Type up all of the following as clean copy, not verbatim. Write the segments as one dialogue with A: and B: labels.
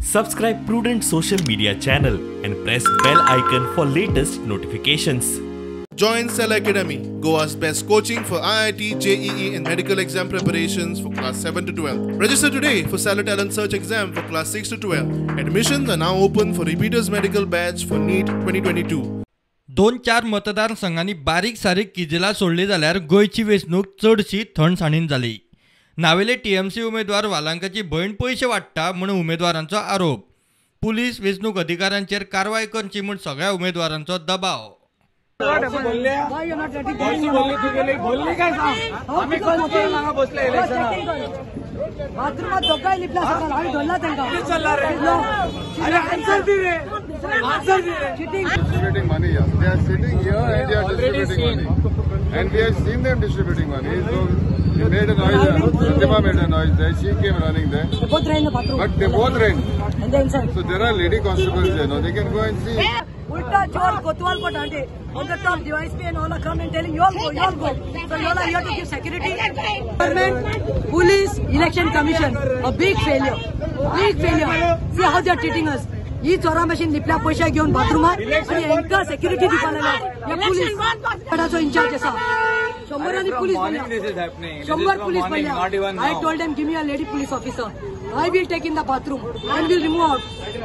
A: Subscribe Prudent Social Media channel and press bell icon for latest notifications.
B: Join Cell Academy, Goa's best coaching for IIT, JEE and medical exam preparations for class 7 to 12. Register today for Cellar Talent Search exam for class 6 to 12. Admissions are now open for repeaters medical batch for NEET 2022.
C: 2-4 मतदारसंघांनी बारीक सारीक किजिलां सोडली जाल्यार गोंयची वेंचणूक चडशी थंडसाणीन जाली. नावेले TMC उमेदवार वालांकाची भयण पयशे वाडटा म्हूण उमेदवारांचो आरोप. पुलीस वेंचणूक अधिकाऱ्यांचेर कारवाय करची म्हूण सगळ्या उमेदवारांचो दबाव.
D: Distributing money, yeah. They are sitting here and they are distributing money. And we have seen them distributing money. So they made a noise. Pratima made a noise there. She came running there.
E: They both ran in the bathroom.
D: But they both ran.
E: And they inside.
D: So there are lady constables there. No, they can go and see.
E: Ulta chor Kotwal ko dante. On the top, DYSP and all are come and telling you all go, you all go. So you all are here to give security. Government, police, election commission, a big failure. Big failure. See how they are treating us. ही चोरा machine लिपल्या पैसे घेवन बाथरूमात आनी हेंकां security दिवपा लागल्या. Police गडाचो in-charge आसा. 100 police पडल्या, 100 police पडल्या. I told them give me a lady police officer. I will take in the bathroom and will remove out.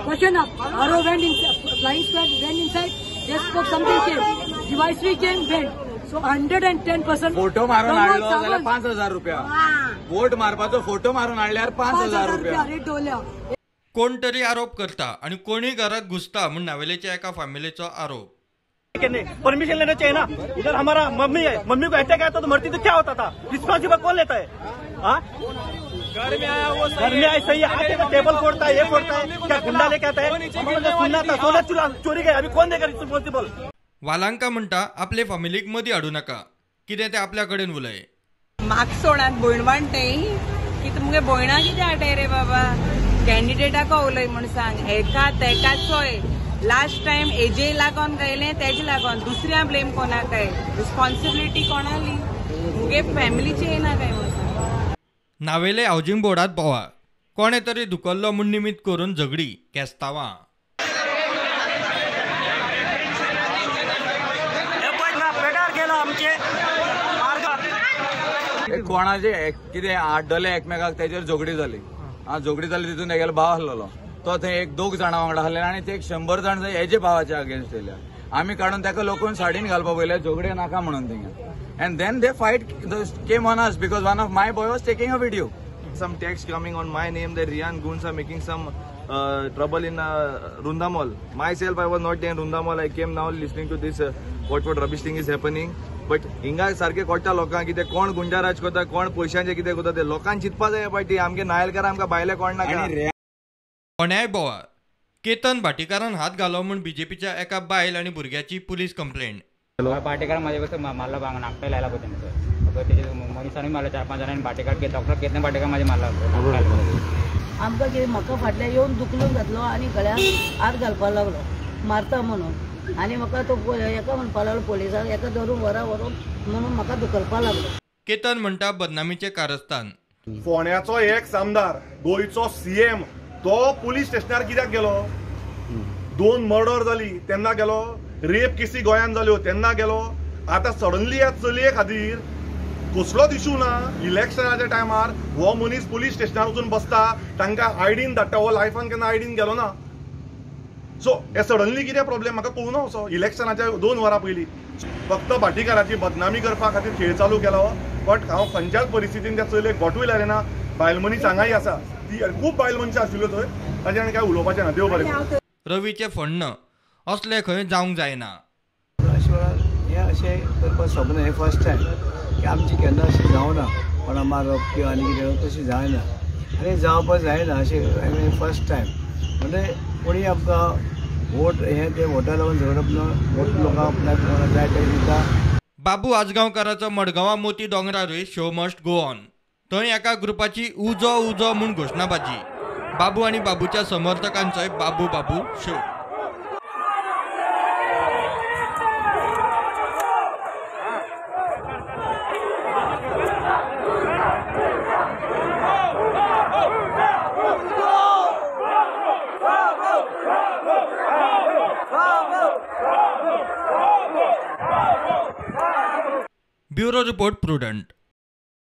E: कशें ना RO went in, flying squad went inside, they spoke something came, DYSP came went. So 110%
F: photo मारून हाडलो जाल्यार 5,000 रुपया. Vote मारपाचो photo मारून हाडल्यार 5,000 रुपया
E: rate दवरल्या.
C: कोण तरी आरोप करता आणि कोणी घरात घुसता म्हूण नावेलेच्या एका फॅमिलीचो आरोप.
G: परमिशन लेना चाहिए ना. इधर हमारा मम्मी है, मम्मी को अटैक आता तो मरती तो क्या होता था? रिस्पॉन्सिबल कौन लेता है? घर में आया वो घर में आए सही है, आके तो टेबल फोड़ता है, ये फोड़ता है, क्या गुंडा लेके आता है? सुनना था, सोना चोरी गया, अभी कौन देगा रिस्पॉन्सिबल?
C: वालांका म्हणटा आपले फॅमिलीक मदीं हाडू नाका, कितें ते आपल्या कडेन उलय.
H: मागसोणात भयण ते की तुमगे भयणा कितें हाडटाय रे बाबा? कॅन्डिडेटाक उलय म्हूण सांग. एका तेका चोय लास्ट टायम एजे लागोन गायलें तेजे लागोन दुसऱ्या ब्लेम कोणाक काय? रिस्पॉन्सिबिलिटी कोणाली? मुगे फॅमिलीची येना काय म्हूण सांग.
C: नावेले हावजिंग बोर्डात बोवाळ, कोणे तरी धुकल्लो म्हूण निमित्त करून झगडी केस्तांवां.
F: कोणाचे कितें आड्डले एकमेकाक तेजेर झगडी जाली. झगडी जाली तितून तेगेलो भाव आसलेलो तो थंय एक 2 जाणां वांगडा आसले आनी ते 100 जाण हेजे भावाच्या अगेन्स्ट येयल्या. आमी काडून ताका लोकून साडीन घालपा पयले झगडे नाका म्हणून थिंगा. And then they fight came on us because one of my boy was taking a video.
I: Some text coming on my name that Riyan goons are making some trouble in Runda Mall. Myself, I was not there in Runda Mall. I came now listening to this what rubbish thing is happening. But हिंगा सारखे कोट्टा लोकांक कितें कोण गुंडाराज करता, कोण पयशांचे कितें करता ते लोकांक चिंतपा जाय पाटी. आमगे नायलकार आमकां भायले कोण नाका.
C: कोण्याय बोवाळ, केतन भाटीकारान हात घालो म्हूण बीजेपीच्या एका बायल आनी भुरग्याची पुलीस कंप्लेंट.
J: भाटीकार माझ्या कसं मारला बांग नाकटाय लायला पळय तेंचो. तेजे मनिसांनी मारला 4-5 जाणांनी. भाटीकार डॉक्टर केतन भाटीकार माझे मारला.
K: आमकां कितें म्हाका फाटल्यान येवन दुखलून घातलो आनी गळ्याक हात घालपाक लागलो मारता म्हणून. आनी म्हाका तो एका म्हणपाक लागलो पोलिसांक एका धरून व्हरा व्हरून म्हणून म्हाका धुकलपाक लागलो.
C: केतन म्हणटा बदनामीचें कारस्थान.
L: फोंड्याचो एक आमदार, गोंयचो सीएम, तो पुलीस स्टेशनार कित्याक गेलो? 2 मर्डर जाली तेन्ना गेलो, रेप केसी गोंयांत जाल्यो तेन्ना गेलो. आतां सडनली ह्या चलये खातीर कसलोच इशू ना. इलेक्शनाच्या टायमार हो मनीस पुलीस स्टेशनार वचून बसता, तांकां आयडीन धाडटा. हो लायफान केन्ना आयडीन गेलो ना. सो हे सडनली कितें प्रॉब्लेम म्हाका कळूना. असो इलेक्शनाच्या 2 वरां पयलीं फक्त भाटीकाराची बदनामी करपा खातीर खेळ चालू केलो. बट हांव खंयच्याच परिस्थितीन त्या चलयेक बोटूय लायलें ना. बायल मनीस हांगाय आसा, ती खूब बायल मनशां आशिल्ल्यो थंय, ताचेर आनी कांय उलोवपाचें ना. देव बरें करूं.
C: रवीचें फण्ण असलें खंय जावंक जायना.
M: अशें वेळार हें अशें करपाक सोबना. हें फर्स्ट टायम की आमची केन्ना अशें जावना, कोणा मारप किंवा आनी कितें तशें जायना आनी जावपाक जायना अशें. I mean first time म्हणजे कोणी आमकां वोट हें तें वोटा लागून झगडप ना. वोट लोकांक आपल्याक कोणाक जाय ते दिता.
C: बाबू आजगांवकाराचो मडगांवां मोती दोंगरारूय शो मस्ट गो ऑन. थंय एका ग्रुपाची उजो उजो म्हूण घोशणाबाजी. बाबू आनी बाबूच्या समर्थकांचोय बाबू बाबू शो. Bureau report, Prudent.